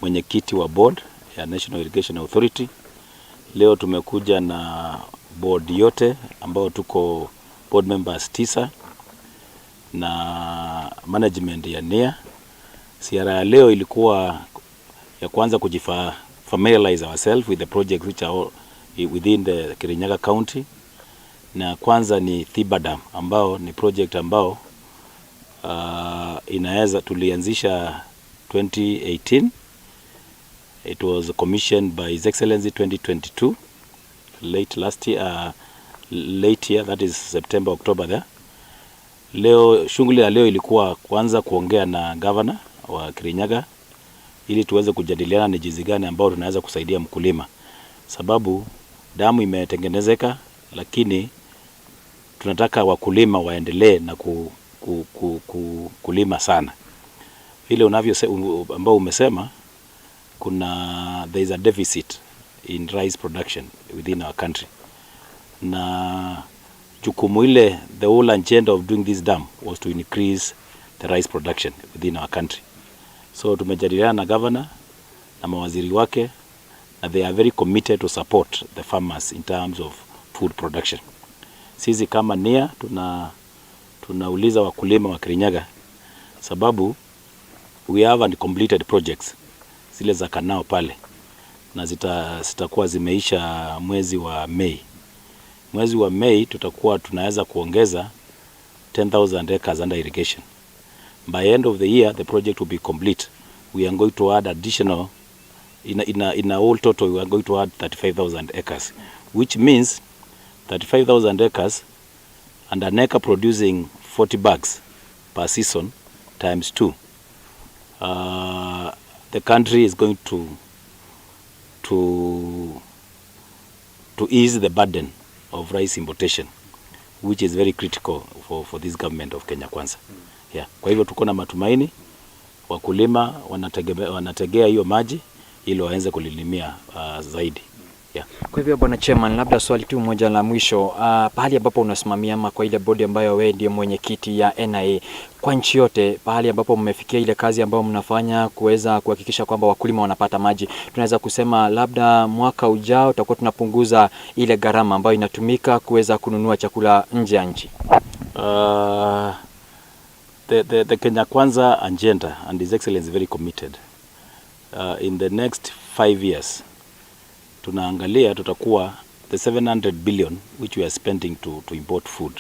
Mwenyekiti wa board ya National Irrigation Authority. Leo tumekuja na board yote ambao tuko board members tisa na management ya NIA. Ziara ya leo ilikuwa ya kwanza kujifa familiarize ourselves with the projects which are all within the Kirinyaga County, na kwanza ni Thiba Dam ambao ni project ambao inaweza tulianzisha 2018. It was commissioned by His Excellency 2022, late last year, late year, that is September, October there. Leo shughuli ya leo ilikuwa kwanza kuongea na governor wa Kirinyaga ili tuweze kujadiliana ni jinsi gani ambao tunaweza kusaidia mkulima, sababu damu imetengenezeka, lakini tunataka wakulima waendelee na kulima sana. Vile unavyo ambao umesema kuna there is a deficit in rice production within our country, na jukumu ile, the whole agenda of doing this dam was to increase the rice production within our country. So tumejadiliana na governor na mawaziri wake na they are very committed to support the farmers in terms of food production. Sisi kama NIA tunauliza wakulima wa Kirinyaga, sababu we have uncompleted projects zile za canal pale na zitakuwa zimeisha mwezi wa Mei. Mwezi wa Mei tutakuwa tunaweza kuongeza 10,000 acres under irrigation. By end of the year the project will be complete. We are going to add additional in a whole total we are going to add 35,000 acres, which means 35,000 acres and an acre producing 40 bags per season times 2. The country is going to ease the burden of rice importation, which is very critical for this government of Kenya Kwanza. Yeah. Kwa hivyo tuko na matumaini wakulima wanategea hiyo maji ili waanze kulilimia zaidi. Yeah. Kwa hivyo, Bwana Chairman, labda swali tu moja la mwisho. Pahali ambapo unasimamia ama kwa ile bodi ambayo wewe ndiye mwenyekiti ya NIA kwa nchi yote, pahali ambapo mmefikia ile kazi ambayo mnafanya kuweza kuhakikisha kwamba wakulima wanapata maji, tunaweza kusema labda mwaka ujao tutakuwa tunapunguza ile gharama ambayo inatumika kuweza kununua chakula nje ya nchi? The Kenya Kwanza agenda, and His Excellency is very committed. In the next 5 years tunaangalia tutakuwa the 700 billion which we are spending to import food,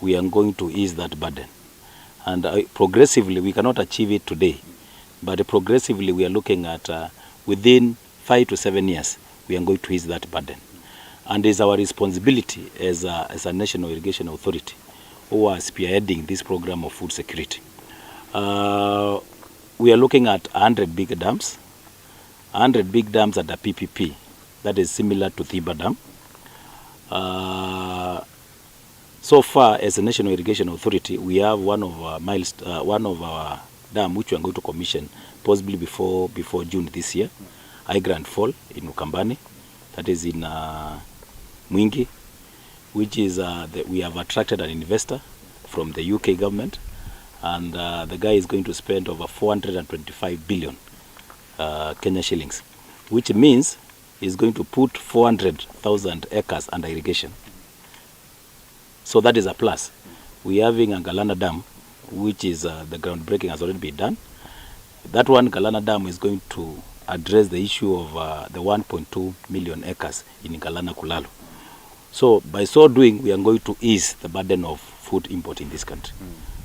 we are going to ease that burden. And progressively, we cannot achieve it today, but progressively we are looking at within 5 to 7 years we are going to ease that burden. And it's our responsibility as a national irrigation authority who are spearheading this program of food security. We are looking at 100 big dams, 100 big dams at the PPP, that is similar to Thiba Dam. So far, as a National Irrigation Authority, we have one of our dam which we are going to commission possibly before June this year, High Grand Fall in Ukambani, that is in Mwingi, which is we have attracted an investor from the UK government, and the guy is going to spend over 425 billion Kenya shillings, which means he's going to put 400,000 acres under irrigation. So that is a plus. We are having a Galana Dam, which is the groundbreaking has already been done. That one, Galana Dam, is going to address the issue of the 1.2 million acres in Galana Kulalu. So by so doing, we are going to ease the burden of food import in this country.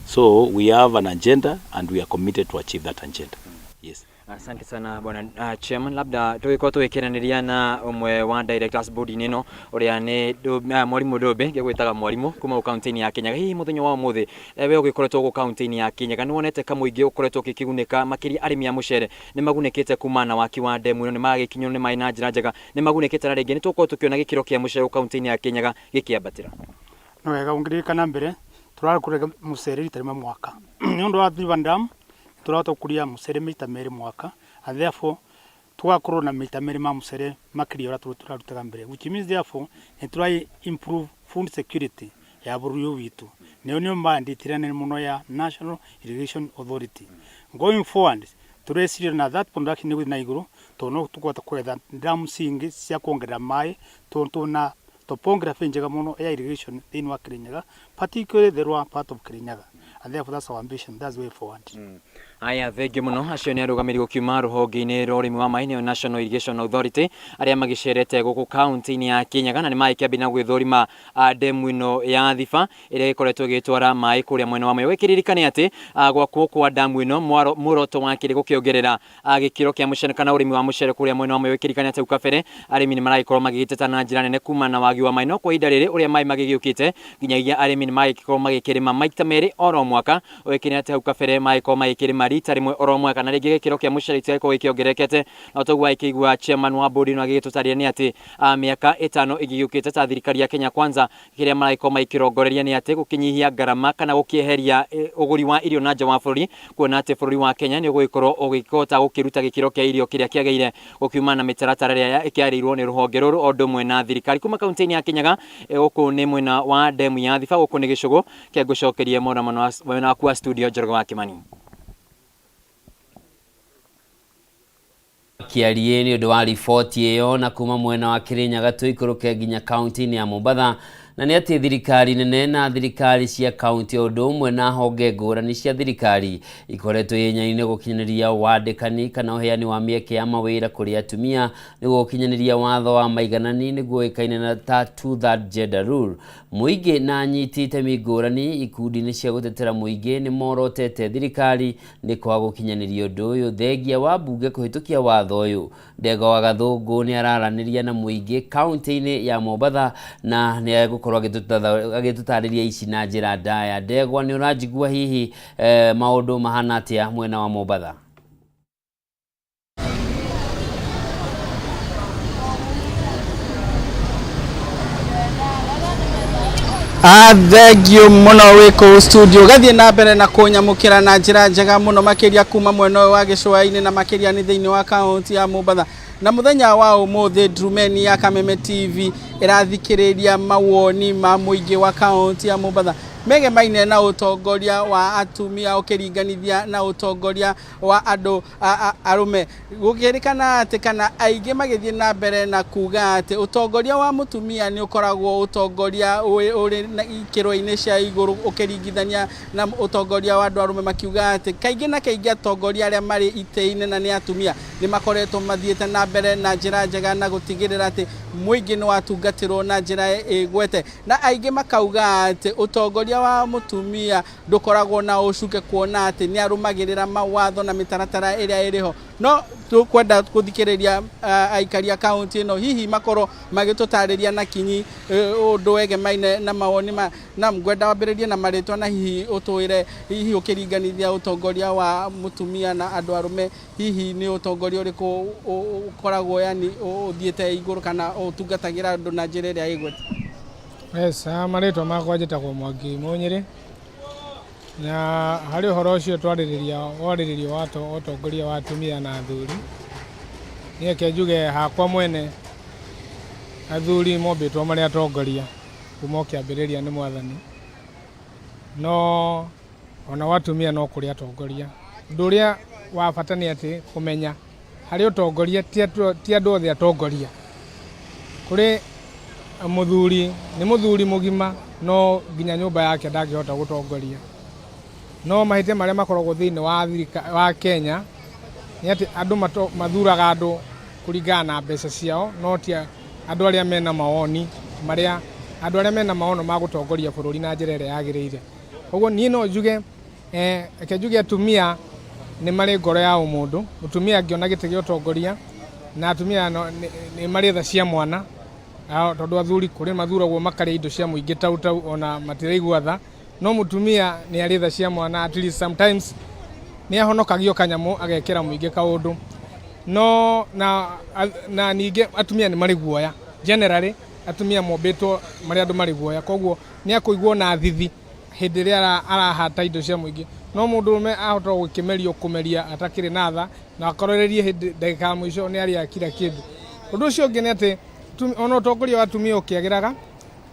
So we have an agenda and we are committed to achieve that agenda. Yes. Asante sana, Bwana Chairman. Labda tũgĩkorwo tũgĩkĩranĩria na ũmwe wa directors board-inĩ ĩno, ũrĩa nĩ Mwarimũ Ndũmbe, ngĩgwĩtaga mwarimũ kuma kaunti-inĩ ya Kĩnyaga. Hihi mũthenya wa ũmũthĩ, we ũgĩkoretwo gũkũ kaunti-inĩ ya Kĩnyaga, nĩ wonete kamũingĩ ũkoretwo ũgĩkĩgunĩka, makĩria arĩmi a mũcere nĩ magunĩkĩte kumana na waki wa ndemu ĩno, nĩ magĩkinywo nĩ maĩ na njĩra njega, nĩ magunĩkĩte, na rĩngĩ nĩ tũgũkorwo tũkĩona gĩkĩro kĩa mũcere kaunti-inĩ ya Kĩnyaga gĩkĩambatĩra? Nĩ wega, ũngĩririkana mbere tũrakũraga mũcere rita rĩmwe mwaka. Nĩ ũndũ wa Thiba Dam tũrahota gũkũria mũcere maita merĩ mwaka, and therefore tũgakorwo na maita merĩ ma mũcere makĩria ũrĩa tũrarutaga mbere, which means therefore nĩ tũra improve food security ya bũrũri ũyũ witũ. Nĩyo nĩyo mandate ĩrĩa nene mũno ya National Irrigation Authority. Going forward, Tureciria na that production nĩ gũthiĩ na igũrũ, tondũ no tũkũhota kwetha dam cingĩ cia kuongerera maĩ, tondũ twĩna topography njega mũno ya irrigation thĩinĩ wa Kirinyaga, particularly the lower part of Kirinyaga, and therefore that's our ambition, that's the way forward. Aya, thengiũ mũno. Acio nĩ arũgamĩrĩri gũkiuma rũhonge-inĩ rwa ũrĩmi wa maĩ, nĩyo National Irrigation Authority, arĩa magĩcerete gũkũ kaunti-inĩ ya Kirinyaga na nĩ magĩkĩambia na gwĩthũrima ndemu ĩno ya Thiba ĩrĩa ĩkoretwo ĩgĩtwara maĩ kũrĩa mwena wa Mwea. Ũgĩkĩririkane atĩ gwakwo kwa ndamu ĩno muoroto wakĩrĩ gũkĩongerera gĩkĩro kĩa mũcere kana ũrĩmi wa mũcere kũrĩa mwena wa Mwea. Ũgĩkĩririkane atĩ hau kabere arĩmi nĩ maragĩkorwo magĩgĩteta na njĩra nene kumana na wagi wa maĩ, no kwa ihinda rĩrĩ ũrĩa maĩ magĩgĩũkĩte nginyagia arĩmi nĩ magĩkorwo magĩkĩrĩma maita merĩ oro mwaka. Ũgĩkĩrĩ atĩ hau kabere magĩkorwo magĩkĩrĩma rita rĩmwe oro mwaka, na rĩngĩ gĩkĩro kĩa mũcere gĩtigagĩkorwo gĩkĩongererekete. Na toguo agĩkĩigua chairman wa board ĩno agĩgĩtũtarĩria nĩ atĩ mĩaka 5 ĩngĩgĩũkĩte ta thirikari ya Kenya Kwanza, kĩrĩa maragĩkorwo magĩkĩrongoreria nĩ atĩ gũkĩnyihia ngarama kana gũkĩeheria ũgũri wa irio na nja wa bũrũri, kuona atĩ bũrũri wa Kenya nĩ ũgũgĩkorwo ũgĩkĩhota gũkĩruta gĩkĩro kĩa irio kĩrĩa kĩagĩrĩire gũkiuma na mĩtaratara ĩrĩa ĩkĩarĩirwo nĩ rũhonge rũrũ o ũndũ ũmwe na thirikari. Kuma kaunti-inĩ ya Kirinyaga, gũkũ nĩ mwena wa ndemu ya Thiba, gũkũ nĩ gĩcũgũ kĩa ngũcokerie mwena waku wa studio, Njoroge wa Kimani. Kĩarie nĩ ũndũ wa riboti ĩyo. Na kuma mwena wa Kĩrĩnyaga tũikũrũke nginya kaunti-inĩ ya Mombatha, na nĩ atĩ thirikari nene na thirikari cia kaunti o ũndũ ũmwe na honge ngũrani cia thirikari ikoretwo ihenya-inĩ gũkinyanĩria wandĩkani kana ũheani wa mĩeke ya mawĩra kũrĩ atumia, nĩguo gũkinyanĩria watho wa maiganani nĩguo ũĩkaine na ta two third gender rule. Mũingĩ na anyiti itemi ngũrani ikundi-inĩ cia gũtetera mũingĩ nĩ morotete thirikari nĩ kwaga gũkinyanĩria ũndũ ũyũ thengia wa mbunge kũhĩtũkia watho ũyũ. Ndegwa wa Gathũngũ nĩ araranĩria na mũingĩ kaunti-inĩ ya Mombatha na nĩ egũkorwo agĩtũtarĩria ici na njĩra ndaya. Ndegwa, nĩ ũranjigua? Hihi maũndũ mahana atĩa mwena wa Mombatha? Thengio mũno wĩ kũu studio, ũgathiĩ na mbere na kũnyamũkĩra na njĩra njega mũno makĩria kuma mwena ũyũ wa gĩcũa-inĩ, na makĩria nĩ thĩinĩ wa kaunti ya Mombatha. Na mũthenya wa ũmũthĩ Ndrumeni ya Kameme TV ĩrathikĩrĩria mawoni ma mũingĩ wa kaunti ya Mombatha megemaine na ũtongoria wa atumia ũkĩringanithia na ũtongoria wa andũ arũme, gũkĩrĩkana atĩ kana aingĩ magĩthiĩ na mbere na kuga atĩ ũtongoria wa mũtumia nĩ ũkoragwo ũtongoria ũrĩ na ikĩro-inĩ cia igũrũ ũkĩringithania na ũtongoria wa andũ arũme, makiuga atĩ kaingĩ na kaingĩ atongoria arĩa marĩ itĩ-inĩ na nĩ atumia nĩ makoretwo mathiĩte na mbere na njĩra njega na gũtigĩrĩra atĩ mũingĩ nĩ watungatĩrwo na njĩra ĩgwete. Na aingĩ makauga atĩ ũtongoria wa mũtumia ndũkoragwo na ũcuke, kuona atĩ nĩ arũmagĩrĩra mawatho na mĩtaratara ĩrĩa ĩrĩ ho. No tũkwenda gũthikĩrĩria aikari a kaunti ĩno, hihi makorwo magĩtũtarĩria na kinyi ũndũ wegemaine na mawoni ma na ngwenda wambĩrĩrie na marĩtwa, na hihi ũtwĩre hihi ũkĩringanithia ũtongoria wa mũtumia na andũ arũme, hihi nĩ ũtongoria ũrĩkũ ũkoragwo yani ũthiĩte igũrũ kana ũtungatagĩra andũ na njĩra ĩrĩa ĩgwete? Yes, marĩtwa makwa njĩtagwo Mwangi Mũnyĩrĩ, na harĩ ũhoro ũcio twarĩrĩria warĩrĩrio wa ũtongoria wa atumia na athuri, niĩ reke njuge hakwa mwene, athuri mombĩtwo marĩ atongoria kuma o kĩambĩrĩria nĩ Mwathani, no ona o atumia no kũrĩ atongoria. Ũndũ ũrĩa wa bata nĩ atĩ kũmenya harĩ ũtongoria ti andũ othe atongoria. Kũrĩ mũthuri nĩ mũthuri mũgima, no nginya nyũmba yake ndangĩhota gũtongoria. No mahĩtia marĩa makoragwo thĩinĩ wa wa Kenya nĩ atĩ andũ mathuraga andũ kũringana na mbeca ciao, no ti andũ arĩa mena mawoni marĩa andũ arĩa mena maono ma gũtongoria bũrũri na njĩra ĩrĩa yagĩrĩire. Koguo niĩ no njuge, reke njuge atumia nĩ marĩ ngoro ya ũmũndũ. Mũtumia angĩona gĩtĩ gĩa ũtongoria, na atumia nĩ marĩ tha cia mwana, tondũ athuri kũrĩ mathuragwo makarĩa indo cia mũingĩ tau tau ona matiraigua tha, no mũtumia nĩ arĩ tha cia mwana. At least sometimes nĩ ahonokagio kanyamũ agekĩra mũingĩ kaũndũ. No na ningĩ atumia nĩ marĩ guoya. Generally atumia mombĩtwo marĩ andũ marĩ guoya, koguo nĩ akũigua ona thithi hĩndĩ ĩrĩa arahata indo cia mũingĩ. No mũndũrũme ahota gũkĩmerio kũmeria atakĩrĩ na tha, na akorererie hĩndĩ ndagĩka ya mũico nĩ arĩa kila kĩndũ. Ũndũ ũcio ũngĩ nĩ atĩ ona ũtongoria wa atumia ũkĩagĩraga,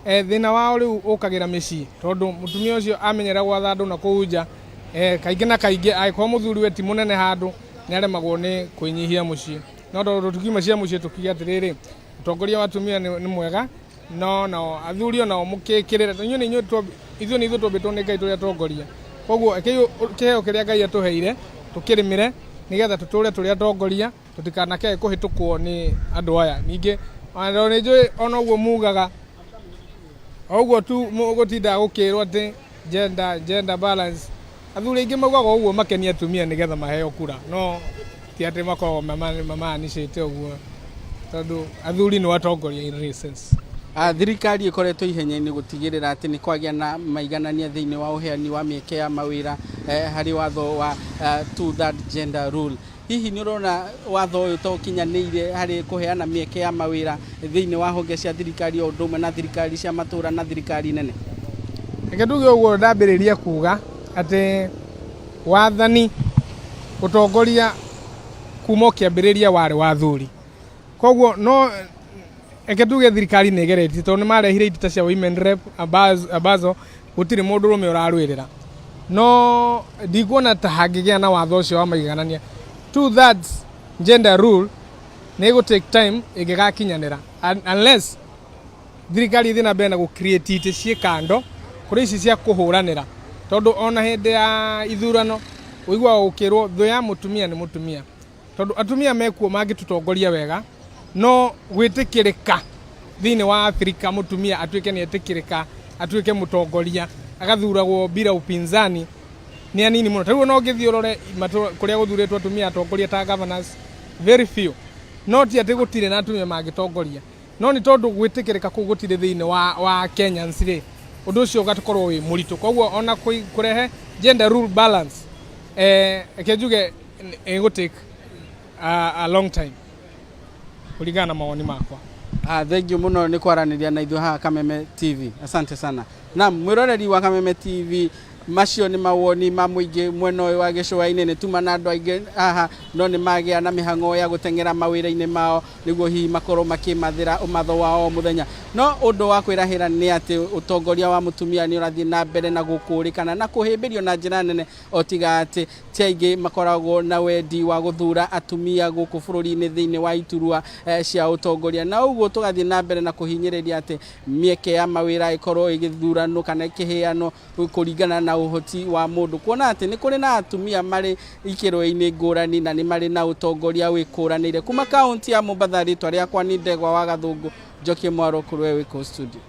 thĩna wao rĩu ũkagĩra mĩciĩ, tondũ mũtumia ũcio amenyera gwatha andũ na kũu nja, kaingĩ na kaingĩ angĩkorwo mũthuri we ti mũnene handũ. Nĩ aremagwo nĩ kwĩnyihia mũciĩ, no tondũ tũkiuma cia mũciĩ tũkiuga atĩrĩrĩ, ũtongoria wa atumia nĩ mwega, no nao athuri onao mũkĩkĩrĩre, inyuĩ nĩ inyuĩ, ithuĩ nĩ ithuĩ twombĩtwo nĩ Ngai tũrĩ atongoria. Koguo kĩheo kĩrĩa Ngai atũheire tũkĩrĩmĩre nĩgetha tũtũre tũrĩ atongoria, tũtikanakĩage kũhĩtũkwo nĩ andũ aya. Ningĩ ona nĩ njũĩ ona ũguo mugaga o ũguo tu gũtindaga gũkĩrwo atĩ gender balance, athuri aingĩ maugaga ũguo makenie atumia nĩgetha maheo kura, no ti atĩ makoragwo mamaanicĩte ũguo, tondũ athuri nĩ atongoria in real sense. Thirikari ĩkoretwo ihenya-inĩ gũtigĩrĩra atĩ nĩ kwagĩa na maiganania thĩinĩ wa ũheani wa mĩeke ya mawĩra harĩ watho wa two-third gender rule. Hihi nĩ ũrona watho ũyũ ta ũkinyanĩire harĩ kũheana mĩeke ya mawĩra thĩinĩ wa honge cia thirikari o ũndũ ũmwe na thirikari cia matũra na thirikari nene? Reke tuge ũguo, ndambĩrĩria kuga atĩ wathani ũtongoria kuma ũkĩambĩrĩria warĩ wa athuri, koguo no reke tuge thirikari nĩ ĩgeretie, tondũ nĩ marehire itĩ ta cia women rep ambazo gũtirĩ mũndũrũme ũrarũĩrĩra, no ndikuona ta hangĩgĩa na watho ũcio wa maiganania. Two thirds gender rule nĩ ĩgũ take time ĩngĩgakinyanĩra, unless thirikari ĩthiĩ na mbere na gũ create itĩ ciĩ kando kũrĩ ici cia kũhũranĩra, tondũ ona hĩndĩ ya ithurano ũiguaga gũkĩrwo thũ ya mũtumia nĩ mũtumia, tondũ atumia mekuo mangĩtũtongoria wega, no gwĩtĩkĩrĩka thĩinĩ wa Afrika mũtumia atuĩke nĩ etĩkĩrĩka atuĩke mũtongoria agathuragwo bila upinzani nĩ anini mũno. Ta rĩu ona ũngĩthiĩ ũrore kũrĩa gũthurĩtwo atumia atongoria ta governors, very few. No ti atĩ gũtirĩ na atumia mangĩtongoria, no nĩ tondũ gwĩtĩkĩrĩka kũu gũtirĩ thĩinĩ wa Kenyans rĩ, ũndũ ũcio ũgakorwo wĩ mũritũ. Koguo ona kũrehe gender rule balance, reke njuge ĩgũ take a long time kũringana na mawoni makwa. Thank you mũno nĩ kwaranĩria na ithuĩ haha Kameme TV. Asante sana. Naam, mwĩroreri wa Kameme TV, macio nĩ mawoni ma mũingĩ mwena ũyũ wa gĩcũa-inĩ. Nĩ tuma na andũ aingĩ haha no nĩ magĩa na mĩhang'o ya gũteng'era mawĩra-inĩ mao nĩguo hihi makorwo makĩmathĩra ũmatho wao o mũthenya, no ũndũ wa kwĩrahĩra nĩ atĩ ũtongoria wa mũtumia nĩ ũrathiĩ na mbere na gũkũrĩkana na kũhĩmbĩrio na njĩra nene, o tiga atĩ ti aingĩ makoragwo na wendi wa gũthura atumia gũkũ bũrũri-inĩ thĩinĩ wa iturwa cia ũtongoria. Na ũguo tũgathiĩ na mbere na kũhinyĩrĩria atĩ mĩeke ya mawĩra ĩkorwo ĩgĩthuranwo kana ĩkĩheanwo kũringana na ũhoti wa mũndũ, kuona atĩ nĩ kũrĩ na atumia marĩ ikĩro-inĩ ngũrani na nĩ marĩ na ũtongoria wĩkũranĩire. Kuma kaunti ya Mombatha, rĩtwa rĩakwa nĩ Ndegwa wa Gathũngũ. Njokie mwaro kũrĩ we wĩ studio.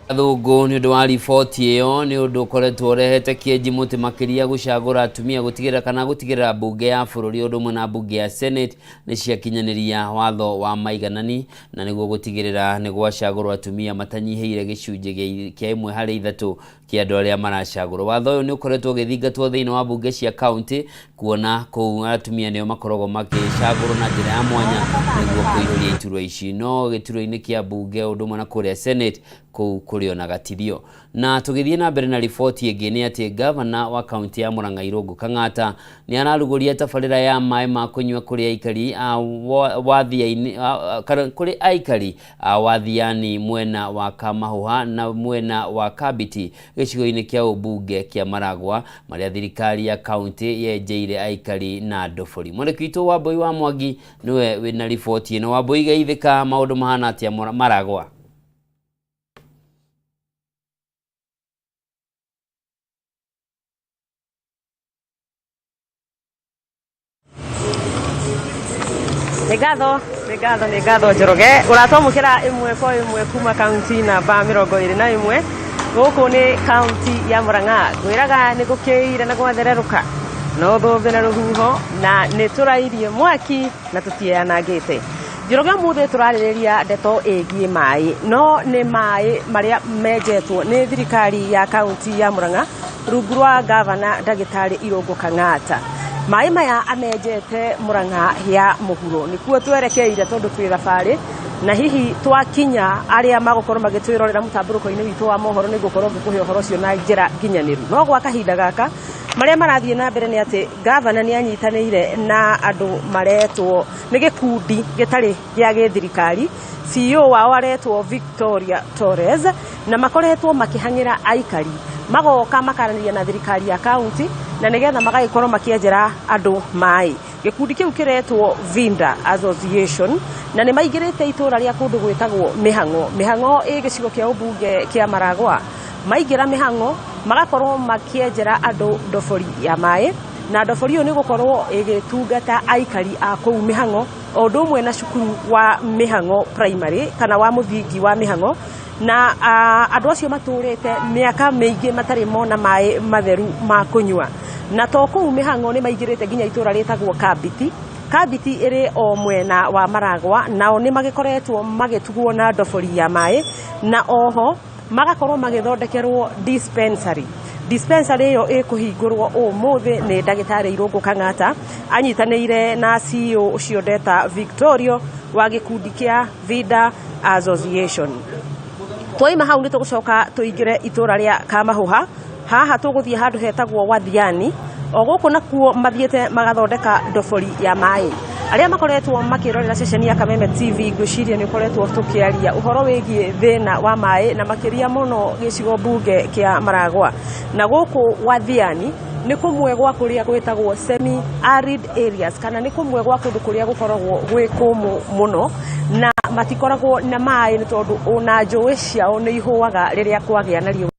Gathũngũ nĩ ũndũ wa riboti ĩyo. Nĩ ũndũ ũkoretwo ũrehete kĩenji mũtĩ makĩria gũcagũra atumia gũtigĩrĩra kana gũtigĩrĩra mbunge ya bũrũri ũndũ ũmwe na mbunge ya Senate nĩ ciakinyanĩria watho wa maiganani, na nĩguo gũtigĩrĩra nĩ gwacagũrwo atumia matanyihĩire gĩcunjĩ kĩa 1 harĩ 3 kĩa andũ arĩa maracagũrwo. Watho ũyũ nĩ ũkoretwo ũgĩthingatwo thĩinĩ wa mbunge cia kaunti, kuona kũu atumia nĩo makoragwo makĩcagũrwo na njĩra ya mwanya nĩguo kũihũria iturwa ici, no gĩturwa-inĩ kĩa mbunge ũndũ ũmwe na kũrĩa Senate kũu kũrĩ ona gatirio. Na tũgĩthiĩ na mbere na riboti ĩngĩ nĩ atĩ gavana wa kaunti ya Murang'a Irũngũ Kang'ata nĩ ararugũria tabarĩra ya maĩ ma kũnyua kũrĩ aikari a wathiainĩ, kana kũrĩ aikari a Wathiani mwena wa Kamahũha na mwena wa Kambiti gĩcigo-inĩ kĩa ũmbunge kĩa Maragwa, marĩa thirikari ya kaunti yenjeire aikari na ndobori. Mwandĩki witũ Wambui wa Mwangi nĩwe wĩna riboti ĩno. Wambui, geithĩka, maũndũ mahana atĩa Maragwa? Nĩ ngatho, nĩ ngatho, nĩ ngatho Njoroge. Ũratwamũkĩra ĩmwe kwa ĩmwe kuma kaunti namba 21. Gũkũ nĩ kaunti ya Murang'a. Ngwĩraga nĩ gũkĩire na gwathererũka, no thũmbĩ na rũhuho, na nĩ tũrairie mwaki na tũtianangĩte. Njoroge, ũmũthĩ tũrarĩrĩria ndeto ĩgiĩ maĩ, no nĩ maĩ marĩa menjetwo nĩ thirikari ya kaunti ya Murang'a rungu rwa gavana ndagĩtarĩ Irũngũ Kang'ata. Maĩ maya amenjete Murang'a ya mũhuro, nĩkuo twerekeire tondũ twĩ thabarĩ, na hihi twakinya arĩa magũkorwo magĩtwĩrorera mũtambũrũko-inĩ witũ wa mohoro nĩ ngũkorwo ngĩkũhe ũhoro ũcio na njĩra nginyanĩru. No gwa kahinda gaka marĩa marathiĩ na mbere nĩ atĩ gavana nĩ anyitanĩire na andũ maretwo nĩ gĩkundi gĩtarĩ gĩa gĩthirikari, CEO wao aretwo Victoria Torres, na makoretwo makĩhang'ĩra aikari, magoka makaranĩria na thirikari ya kaunti Na nĩgetha magagĩkorwo makĩenjera andũ maĩ. Gĩkundi kĩu kĩretwo Vinda Association na nĩ maingĩrĩte itũra rĩa kũndũ gwĩtagwo Mĩhang'o. Mĩhang'o ĩ gĩcigo kĩa ũmbunge kĩa Maragwa. Maingĩra Mĩhang'o magakorwo makĩenjera andũ ndobori ya maĩ, na ndobori ĩyo nĩ gũkorwo ĩgĩtungata aikari a kũu Mĩhang'o o ũndũ ũmwe na cukuru wa Mĩhang'o Primary kana wa mũthingi wa Mĩhang'o. Na andũ acio matũrĩte mĩaka mĩingĩ matarĩ mona maĩ matheru ma kũnyua. Na to kũu Mĩhang'o, nĩ maingĩrĩte nginya itũra rĩtagwo Kambiti. Kambiti ĩrĩ o mwena wa Maragwa, nao nĩ magĩkoretwo magĩtugwo na ndobori ya maĩ, na oho magakorwo magĩthondekerwo dispensary. Dispensary ĩyo ĩkũhingũrwo ũmũthĩ nĩ ndagĩtarĩ Irũngũ Kang'ata anyitanĩire na CEO ũcio ndeta Victorio wa gĩkundi kĩa Vida Association. Twaima hau nĩ tũgũcoka tũingĩre itũra rĩa Kamahũha. Haha tũgũthiĩ handũ hetagwo Wathiani. O gũkũ nakuo mathiĩte magathondeka ndobori ya maĩ. Arĩa makoretwo makĩrorera ceceni ya Kameme TV, ngwĩciria nĩ ũkoretwo tũkĩaria ũhoro wĩgiĩ thĩna wa maĩ na makĩria mũno gĩcigo mbunge kĩa Maragwa. Na gũkũ Wathiani nĩ kũmwe gwa kũrĩa gwĩtagwo semi arid areas, kana nĩ kũmwe gwa kũndũ kũrĩa gũkoragwo gwĩ kũmũ mũno na matikoragwo na maĩ, nĩ tondũ ona njũĩ ciao nĩ ihũaga rĩrĩa kwagĩa na riũa.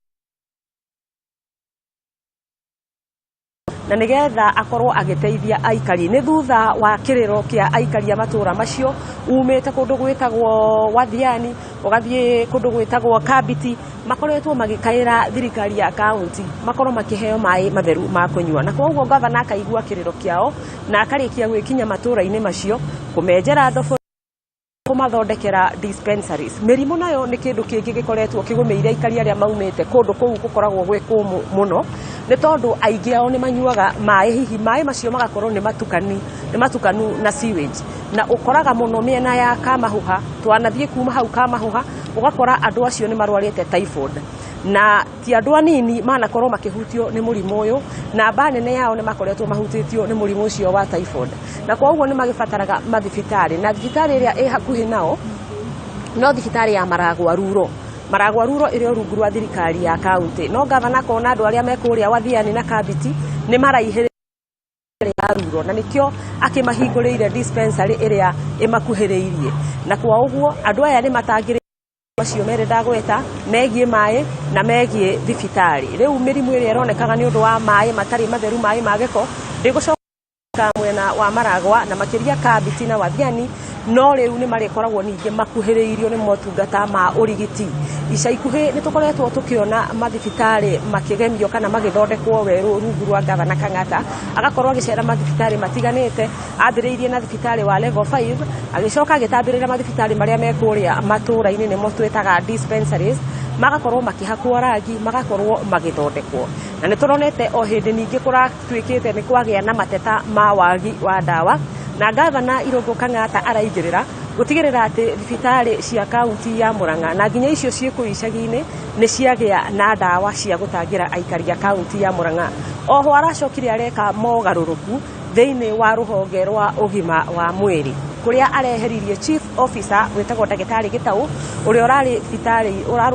Na nĩgetha akorwo agĩteithia aikari, nĩ thutha wa kĩrĩro kĩa aikari a matũra macio umĩte kũndũ gwĩtagwo Wathiani ũgathiĩ kũndũ gwĩtagwo Kambiti, makoretwo magĩkaĩra thirikari ya kaunti makorwo makĩheo maĩ matheru ma kũnyua. Na koguo gavana akaigua kĩrĩro kĩao na akarĩkia gwĩkinya matũra-inĩ macio kũmenjera ndobori, kũmathondekera dispensaries. Mĩrimũ nayo nĩ kĩndũ kĩngĩ gĩkoretwo kĩgũmĩire aikari arĩa maumĩte kũndũ kũu gũkoragwo gwĩ kũmũ mũno, nĩ tondũ aingĩ ao nĩ manyuaga maĩ, hihi maĩ macio magakorwo nĩ matukani, nĩ matukanu na sewage. Na ũkoraga mũno mĩena ya Kamahũha, twanathiĩ kuma hau Kamahũha ũgakora andũ acio nĩ marwarĩte typhoid, na ti andũ anini manakorwo makĩhutio nĩ mũrimũ ũyũ. Namba nene yao nĩ makoretwo mahutĩtio nĩ mũrimũ ũcio wa typhoid, na koguo nĩ magĩbataraga mathibitarĩ, na thibitarĩ ĩrĩa ĩ hakuhĩ nao no thibitarĩ ya Maragwa Rural. Maragwa Rural ĩrĩ o rungu rwa thirikari ya kaunti, no gavana akona andũ arĩa me kũrĩa Wathiani na Kambiti nĩ maraihĩrĩria ya Rural, na nĩkĩo akĩmahingũrĩire dispensary ĩrĩa ĩmakuhĩrĩirie. Na kwa ũguo andũ aya nĩ matangĩrĩ macio merĩ ndagweta megiĩ maĩ na megiĩ thibitarĩ. Rĩu mĩrimũ ĩrĩa ĩronekaga nĩ ũndũ wa maĩ matarĩ matheru, maĩ ma gĩko, ndĩgũcoka mwena wa Maragwa na makĩria Kambiti na Wathiani, no rĩu nĩ marĩkoragwo ningĩ makuhĩrĩirio nĩ motungata ma ũrigiti. Ica ikuhĩ nĩ tũkoretwo tũkĩona mathibitarĩ makĩgemio kana magĩthondekwo werũ rungu rwa gavana Kang'ata, agakorwo agĩcera mathibitarĩ matiganĩte. Ambĩrĩirie na thibitarĩ wa level 5, agĩcoka agĩtambĩrĩra mathibitarĩ marĩa me kũrĩa matũra-inĩ, nĩmo twĩtaga dispensaries, magakorwo makĩhakwo rangi, magakorwo magĩthondekwo. Na nĩ tũronete o hĩndĩ ningĩ kũratuĩkĩte nĩ kwagĩa na mateta ma wagi wa ndawa, na gavana Irũngũ Kang'ata araingĩrĩra gũtigĩrĩra atĩ thibitarĩ cia kaunti ya Murang'a na nginya icio ciĩ kũu icagi-inĩ nĩ ciagĩa na ndawa cia gũtangĩra aikari a kaunti ya Murang'a. Oho aracokire areka mogarũrũku thĩinĩ wa rũhonge rwa ũgima wa mwĩrĩ, kũrĩa areheririe chief officer wĩtagwo ndagĩtarĩ Gĩtaũ, ũrĩa ũrarĩ thibitarĩ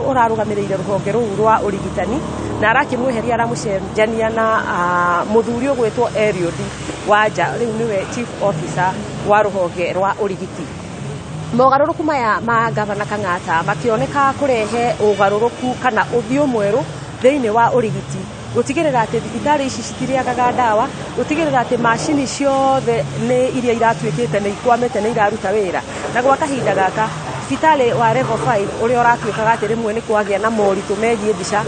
ũrarũgamĩrĩire rũhonge rũu rwa ũrigitani, na arakĩmweheria aramũcenjania na mũthuri ũgwĩtwo Eliud Wanja, rĩu nĩwe chief officer wa rũhonge rwa ũrigiti. Mogarũrũku maya ma gavana Kang'ata makĩoneka kũrehe ũgarũrũku kana ũthiũ mwerũ thĩinĩ wa ũrigiti, gũtigĩrĩra atĩ thibitarĩ ici citirĩagaga ndawa, gũtigĩrĩra atĩ macini ciothe nĩ iria iratuĩkĩte nĩ ikwamĩte nĩ iraruta wĩra. Na gwa kahinda gaka thibitarĩ wa level 5 ũrĩa ũratuĩkaga atĩ rĩmwe nĩ kwagĩa na moritũ megiĩ mbica,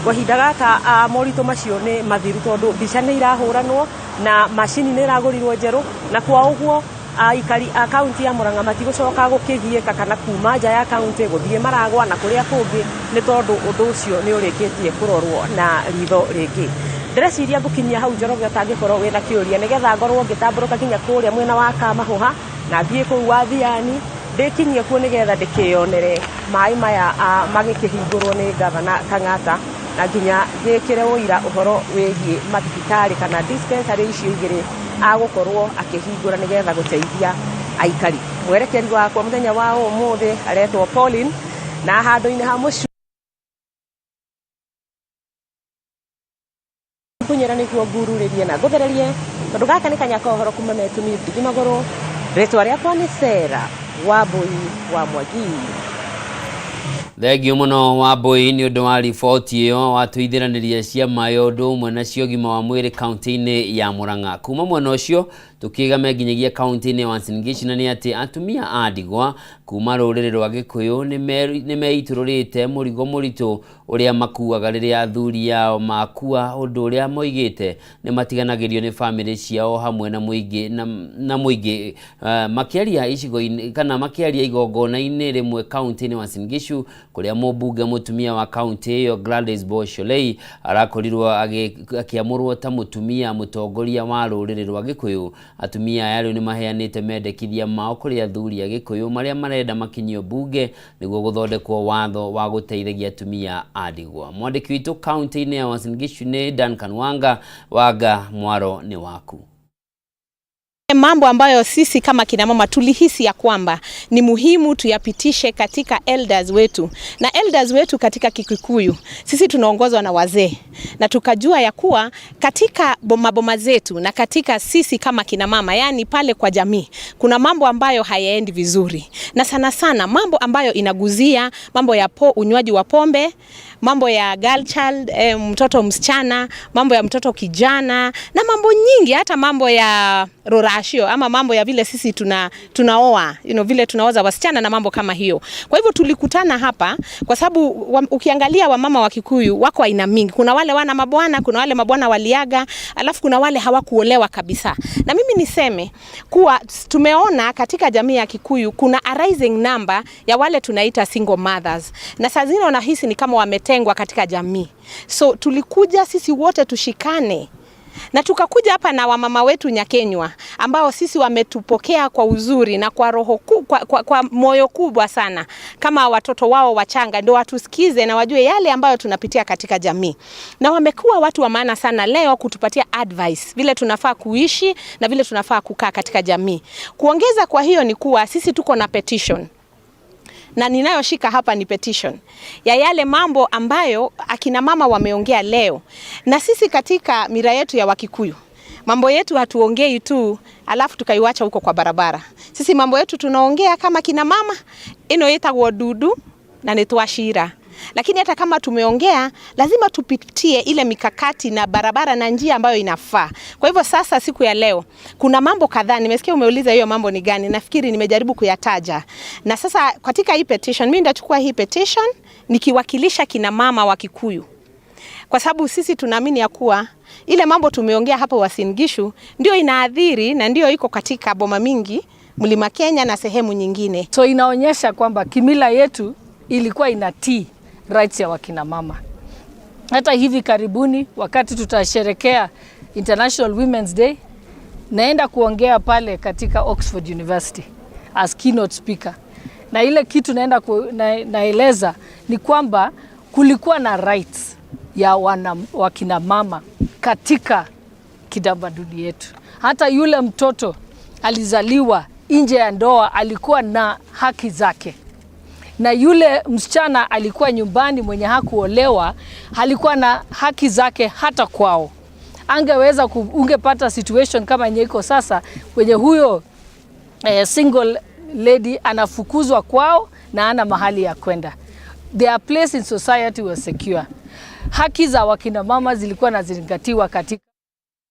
kwa ihinda gaka moritũ macio nĩ mathiru, tondũ mbica nĩ irahũranwo na macini nĩ ĩragũrirwo njerũ, na kwa ũguo aikari a kaunti ya Murang'a matigũcoka gũkĩgiĩka kana kuma nja ya kaunti gũthiĩ Maragwa na kũrĩa kũngĩ, nĩ tondũ ũndũ ũcio nĩ ũrĩkĩtie kũrorwo na ritho rĩngĩ. Ndĩreciria ngũkinyia hau, Njoroge, ũtangĩkorwo wĩna kĩũria, nĩgetha ngorwo ngĩtambũrũka nginya kũrĩa mwena wa Kamahũha na thiĩ kũu Wathiani, ndĩkinyie kuo nĩgetha ndĩkĩyonere maĩ maya magĩkĩhingũrwo nĩ gavana Kang'ata, na nginya ngĩkĩre ũira ũhoro wĩgiĩ mathibitarĩ kana dispensary icio igĩrĩ agũkorwo akĩhingũra nĩgetha gũteithia aikari. Mwerekeri wakwa mũthenya wa ũmũthĩ aretwo Pauline, na handũ-inĩ ha mũcu Ngũkũnyĩra nĩguo ngururĩrie na ngũthererie tondũ gaka nĩ kanya ka ũhoro kuma metumi ndigi magũrũ. Rĩtwa rĩakwa nĩ Sera Wambui wa Mwangi. Thengio mũno Wambui nĩ ũndũ wa riboti ĩyo watũithĩranĩria ciama ya ũndũ ũmwe na cia ũgima wa mwĩrĩ kaunti-inĩ ya Murang'a. Kuma mwena ũcio tũkĩgame nginyagia kaunti-inĩ ya Uasin Gishu na nĩ atĩ atumia a ndigwa kuma rũrĩrĩ rwa Gĩkũyũ nĩ meitũrũrĩte mũrigo mũritũ ũrĩa makuaga rĩrĩa athuri ao makua, ũndũ ũrĩa moigĩte nĩ matiganagĩrio nĩ bamĩrĩ ciao hamwe na mũingĩ na mũingĩ. Makĩaria icigo-inĩ kana makĩaria igongona-inĩ rĩmwe kaunti-inĩ Uasin Gishu kũrĩa mũmbunge mũtumia wa kaunti ĩyo Gladys Boy-Sholei arakorirwo akĩamũrwo ta mũtumia mũtongoria wa rũrĩrĩ rwa Gĩkũyũ. Atumia aya rĩu nĩmaheanĩte mendekithia mao kũrĩ athuri a Gĩkũyũ marĩa marenda makinyio mbunge nĩguo gũthondekwo watho wa gũteithagia atumia a ndigwa. Mwandĩki witũ kaunti-inĩ ya Uasin Gishu nĩ Duncan Wanga. Wanga, mwaro nĩ waku. Mambo ambayo sisi kama kina mama tulihisi ya kwamba ni muhimu tuyapitishe katika elders wetu, na elders wetu katika Kikuyu sisi tunaongozwa na wazee, na tukajua ya kuwa katika boma zetu na katika sisi kama kina mama, yani pale kwa jamii, kuna mambo ambayo hayaendi vizuri, na sana sana mambo ambayo inaguzia mambo ya unywaji wa pombe, mambo ya girl child, mtoto msichana, mambo ya mtoto kijana, na mambo nyingi, hata mambo ya rorashio ama mambo ya vile sisi tunaoa, vile tunaoza wasichana na mambo kama hiyo. Kwa hivyo tulikutana hapa kwa sababu ukiangalia wamama wa Kikuyu wako aina mingi. Kuna wale wana mabwana, kuna wale mabwana waliaga, alafu kuna wale hawakuolewa kabisa. Na mimi niseme kuwa tumeona katika jamii ya Kikuyu kuna a rising number ya wale tunaita single mothers, na saa zingine wanahisi ni kama wametengwa katika jamii. So tulikuja sisi wote tushikane, na tukakuja hapa na wamama wetu Nyakenywa ambao sisi wametupokea kwa uzuri na kwa roho kwa moyo kubwa sana, kama watoto wao wachanga, ndio watusikize na wajue yale ambayo tunapitia katika jamii. Na wamekuwa watu wa maana sana leo kutupatia advice vile tunafaa kuishi na vile tunafaa kukaa katika jamii. Kuongeza kwa hiyo ni kuwa sisi tuko na petition, na ninayoshika hapa ni petition ya yale mambo ambayo akina mama wameongea leo. Na sisi katika mira yetu ya Wakikuyu, mambo yetu hatuongei tu alafu tukaiwacha huko kwa barabara. Sisi mambo yetu tunaongea kama kina mama, ino yetagwo dudu na ni twashira. Lakini hata kama tumeongea, lazima tupitie ile mikakati na barabara na njia ambayo inafaa. Kwa hivyo sasa siku ya leo kuna mambo kadhaa, nimesikia umeuliza hiyo mambo ni gani, nafikiri nimejaribu kuyataja. Na sasa katika hii petition, mimi nitachukua hii petition nikiwakilisha kina mama wa Kikuyu, kwa sababu sisi tunaamini ya kuwa ile mambo tumeongea hapa Uasin Gishu ndio inaathiri na ndio iko katika boma mingi Mlima Kenya na sehemu nyingine. So inaonyesha kwamba kimila yetu ilikuwa inatii rights ya wakina mama. Hata hivi karibuni wakati tutasherekea International Women's Day, naenda kuongea pale katika Oxford University as keynote speaker. Na ile kitu naenda naeleza ni kwamba kulikuwa na rights ya wakina mama katika kitamaduni yetu. Hata yule mtoto alizaliwa nje ya ndoa alikuwa na haki zake, na yule msichana alikuwa nyumbani mwenye hakuolewa alikuwa na haki zake hata kwao. Angeweza ungepata situation kama yenye iko sasa kwenye huyo single lady anafukuzwa kwao na ana mahali ya kwenda. Their place in society was secure. Haki za wakina mama zilikuwa nazingatiwa katika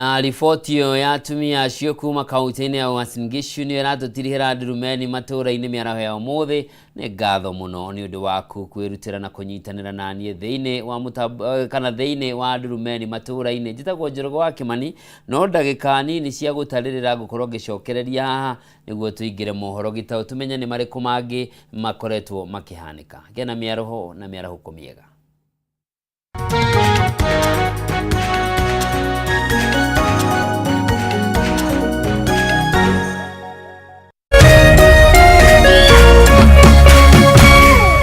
Na riboti ĩyo ya atumia acio kuma kaunti-inĩ ya Uasin Gishu nĩyo ĩratũtirihĩra ndurumeni matũũra-inĩ mĩaraho ya ũmũthĩ. Nĩ ngatho mũno nĩ ũndũ waku kwĩrutĩra na kũnyitanĩra na niĩ thĩinĩ wa mũtambo kana thĩinĩ wa ndurumeni matũũra-inĩ. Njĩtagwo Njoroge wa Kĩmani, no ndagĩka nini cia gũtarĩrĩra ngũkorwo ngĩcokereria haha nĩguo tũingĩre mohoro gĩtaũ tũmenye nĩ marĩkũ mangĩ makoretwo makĩhanĩka. Gĩa na mĩaraho na mĩarahũko mĩega.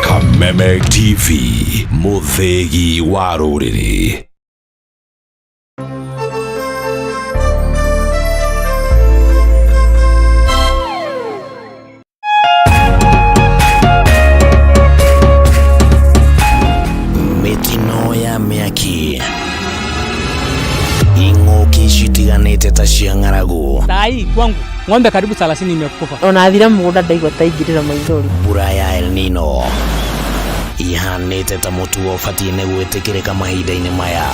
Kameme TV, mũthĩgi wa rũrĩrĩ. Mĩtino ya mĩaki Kwangu ng'ombe karibu 30 imekufa. Ona athira mũgũnda ndaigua ta ingĩrĩra maithori. Mbura ya El Nino ihanĩte ta mũtugo ũbatiĩ nĩ gwĩtĩkĩrĩka mahinda-inĩ maya.